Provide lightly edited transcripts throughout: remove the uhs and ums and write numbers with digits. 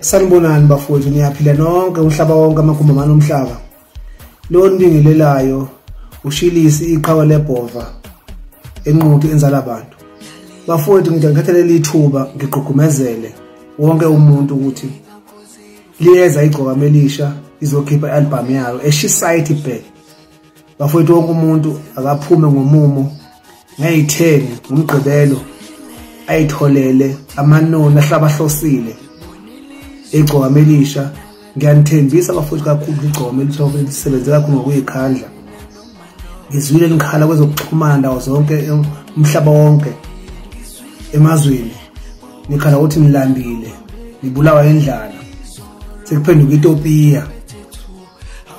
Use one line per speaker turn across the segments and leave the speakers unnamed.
Sanibonani bafowethu, niyaphila nonke umhlaba wonke, amagumbi amane omhlaba. Lo nibingelelayo uShilisi iqhawe lebhova enquthu enzala abantu. Bafowethu, ngithatha leli thuba ngigqugqumezele wonke umuntu ukuthi liyeza iGcokama Elisha izokhipha i-album yayo eshisayo ithi bhe. Bafowethu, wonke umuntu akaphume ngomumo ngeyi-10 ngomgqibelo ayitholele amanoni ahlabahlosile iGcokama Elisha. Ngiyanithembisa bafowethu kakhulu iGcokama Elisha lisebenze kakhulu ngokuyikhandla. Ngizwile nikhala kwezokuxhumana ndawo zonke umhlaba wonke emazweni, nikhala ukuthi nilambile, nibulawa indlala, sekuphenduka iTopiya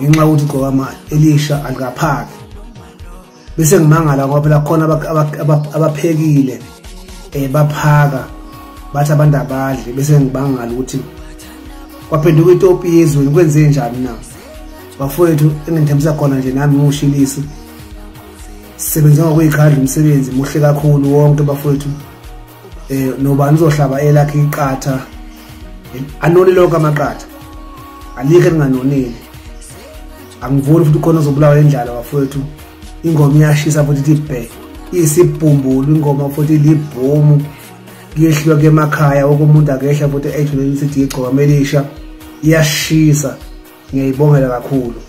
ngenxa yokuthi iGcokama Elisha alikaphaki. Bese ngimangala ngoba phela khona abaphekile baphaka bathi abantu abadle, bese ngibangala ukuthi kwaphenduka iTopiya ezweni, kwenze njani na? Bafowethu, engithembisa khona nje nami ngiwuShilisi, sisebenza ngokuyikhandla, umsebenzi muhle kakhulu wonke bafowethu. Nobani uzohlaba elakhe iqatha, anoni lonke amaqatha, alikho elinganonile. Angivuni futhi khona uzobulawa indlala bafowethu. Ingoma iyashisa futhi ithi bhe, isibhumbulu ingoma futhi ilibhomu, kuyehliwa ke emakhaya, wonke umuntu akehla futhi eyitholele isithi iGcokama Elisha iyashisa. Ngiyayibongela kakhulu.